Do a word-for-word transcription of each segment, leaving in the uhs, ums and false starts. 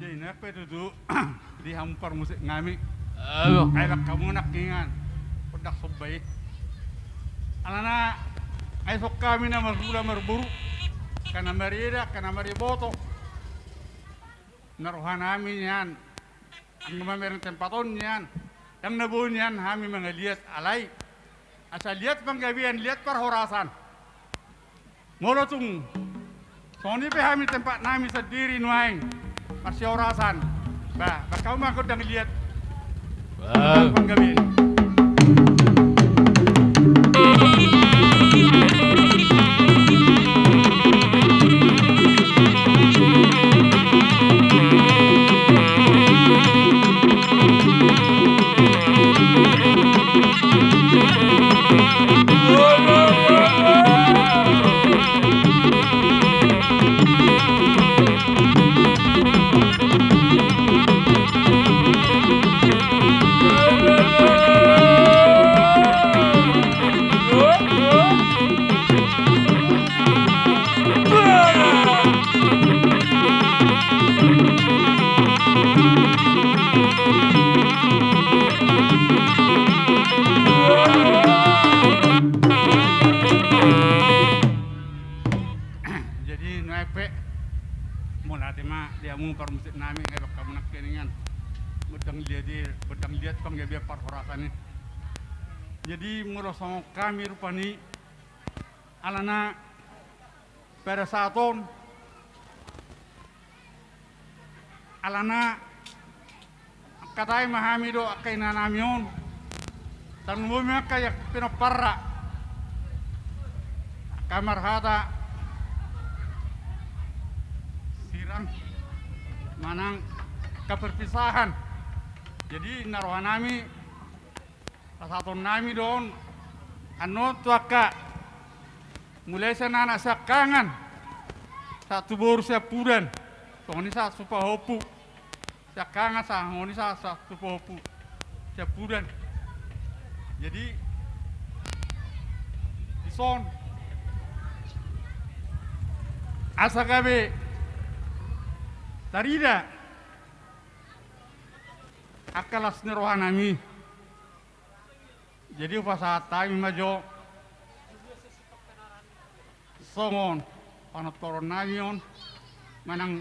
Jadi, nang pe tutu di hamu parmusik nami. Aduh. Ai bangka muna kingan. Pedak sobai. Alana, ai songkami na marhula marboru. Kana mareda, kana mariboto. Na rohanami nian. Anggo mamereng tempat on nian. Ndang na boi nian hami mangaliat alai. Asa liat panggabean, liat parhorasan. Molo tung songon i pe hami tempat nami sandiri nuaeng marsihorasan. Bah, bah, hamu ma gondang liat. Bah. Panggabean. Jadi nuaeng pe, mauliate ma di hamu parmusik nami, nunga bangka muna kingan. Gondang liat i, gondang liat panggabean parhorasan i. Jadi molo songon hami rupani, alana pada saat on, alana angka tahi ma hami dohot angka inanami on. Tarlumobi ma angka ia pinomparna. Angka marhata sirang manang angka perpisahan. Jadi na rohanami, pasahatonnami do on annon tu angka, mulai sian anak siangkangan sahat tu boru siampudan, songon i sahat tu pahompu. Siangkangan sahat, songon i sahat, sahat tu pahompu siampudan. Jadi dison asa gabe tarida angka las ni rohanami. Jadi hupasahat hami ma jo songon panortoronnami on manang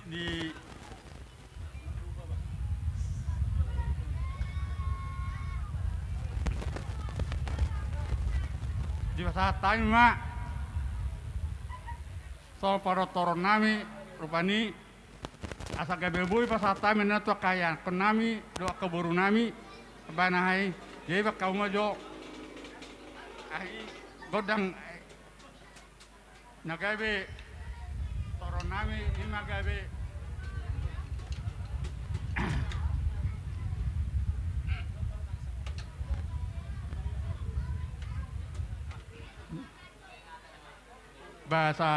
di, dipasahat hami ma songon panortoronnami rupani. Asa gabe boi pasahat hami annon tu angka ianakkonnami dohot angka borunami. Baen ma i, jadi bangka hamu ma jo. Ai gondang na gabe toronnami i ma gabe. Ba asa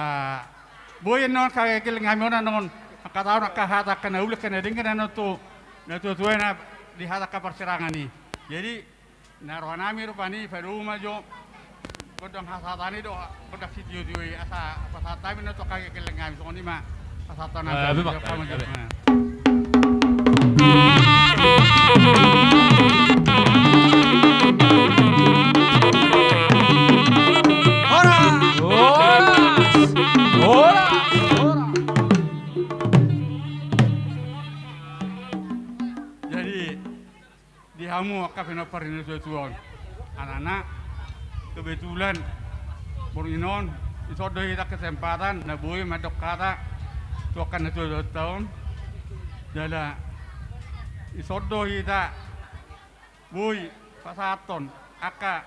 boi annon angka geleng hami on annon, angka taon, angka hata, angka na uli, angka na denggan annon tu natuatua na di hata angka parsirangan i. Jadi na rohanami rupani padomu ma jo gondang hasahatan i do, gondang sitiotio i, asa pasahat hami annon tu angka geleng hami. Songon i ma hasahatan. Horas! Horas! Horas! Jadi di hamu angka pinompar ni natuatua on, alana kebetulan borngin on dison do hita kesempatan na boi mandok hata tu angka natuatuanta on, jala dison do hita boi pasahathon angka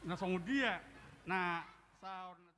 na songon dia na saon.